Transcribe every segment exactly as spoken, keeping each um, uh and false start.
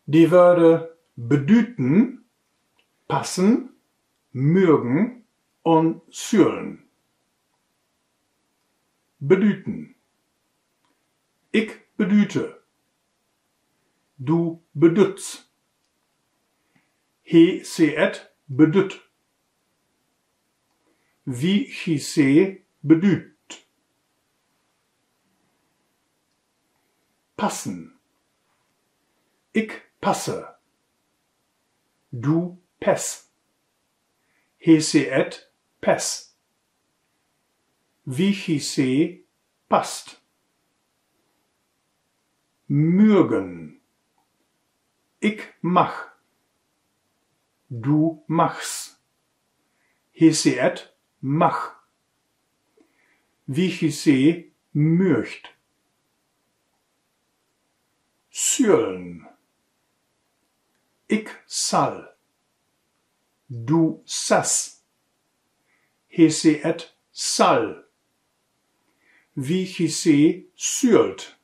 De Wöör bedüten, passen, mögen un süllen. Bedüten. Ik bedüte. Du bedüttst. He, se, et bedütt. Wi, chi, se bedüüdt. Passen. Ik passe. Du pess. He, se, et pess. Wi, chi, se passt. Mögen. Ik mag. Du magst. He, se, et mag. Wi, chi, se möögt. Süllen. Ik sall. Du sass. He, se, et sall. Wi, chi, se süllt.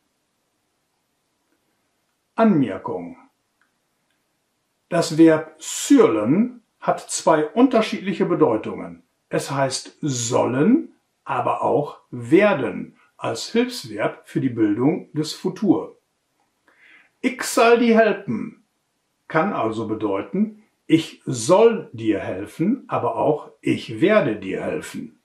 Anmerkung. Das Verb süllen hat zwei unterschiedliche Bedeutungen. Es heißt sollen, aber auch werden als Hilfsverb für die Bildung des Futur. Ik sall di helpen kann also bedeuten, ich soll dir helfen, aber auch ich werde dir helfen.